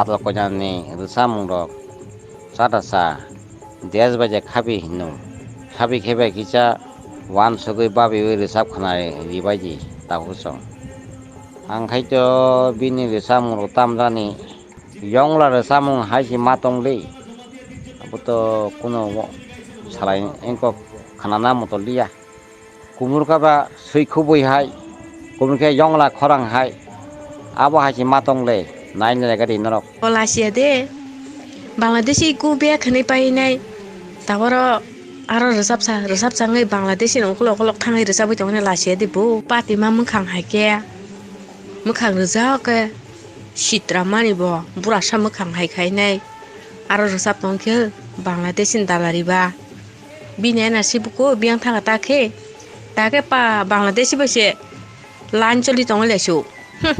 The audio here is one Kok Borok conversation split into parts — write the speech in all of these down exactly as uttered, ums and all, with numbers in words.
Atal koinani rwchapmungrok chata cha, desh bai je khabi hino. Khabi khe bai kisa uansugwi babiwi rwchap khna ribaidi takhuk chwng. Ang khai to bini rwchapmungrok tamjani yongla rwchapmung hai se ma tong le. Abo to kuno salai engkok khnana moto liya. Kumurkha ba swi khubui hai, kumurkhe yongla khorang hai, abo hai se ma tong le, nai nai gari norok. O lasiya de, Bangladeshi ku be khwnwi painai, taboro aro rwchapsa, rwchapsa wngwi Bangladeshi ni ukulok ukulok thangwi rwchapwi tongmani lasiya de bo, patima mwkhang hai khe, mwkhang rwjak khe, sitra mani bo, burasa mwkhang hai khainai, aro rwchap tong khe Bangladeshi ni dalari ba. Bini N R C buku biyang thaka ta khe, ta khe pa Bangladeshi bai se line choli tongwi lai su. Hmm.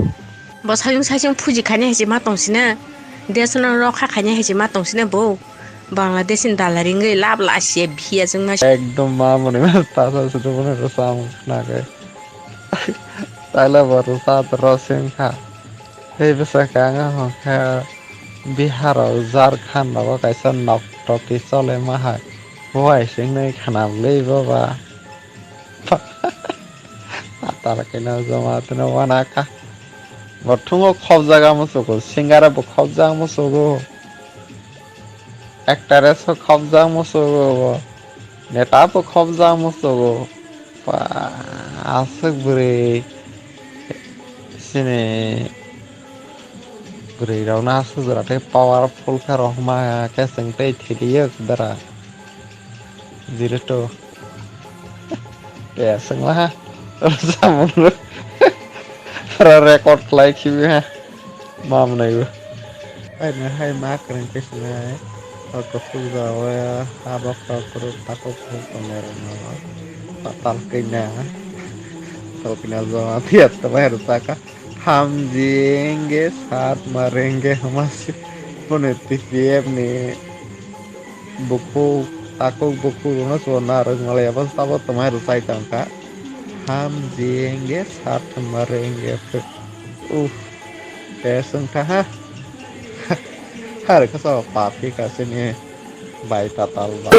Bo sajung sajung phuji khaini hai se ma tong sina, desh no rokha khaini hai se ma tong sina bo. Bangladeshi ni dalari wngwi lab la se biya jwng ma. Ekdom ma mwnwi ma ta sa su tu mwnwi rwchapmung khna khe. Taila bo rwchap rw sing kha. Tei bwsakhe ang hwn khe Bihar o Jharkhand rogo kaisa noktoki chole ma hai. Bo hai se wngnai khana bwlwi bo ba. Atal khe no joma tino wana kha. Bo thungo khopjak amo sugo, singer bo khopjak amo sugo. Actress bo khopjak musugo bo. Neta bo khopjak musugo. Pa, aswk bwrwi. Sini bwrwi rokno aswk jora tei powerful khe rohorma khe chwng tei thiliyo dara. Zero two. Te swngla ha. Samung. Ora record khlai khibi ha. Mam nai bo. Ai na hai ma kwrwng khe sinai. Oko puja o ha bokra kuru tako kuru tongnai rok no. Patal kina. Patal kina joma tiya to bahar saka. Hamjenge sat marenge hamasi. Pune T P F ni bukhuk, takhuk bukhuk rwna chuba narwk malai abo sabo twmai rwchai tongkha. Hamjenge sat marenge. Uff. Te swngkha ha. Har kha sabo papi kasini. Bai tatal ba.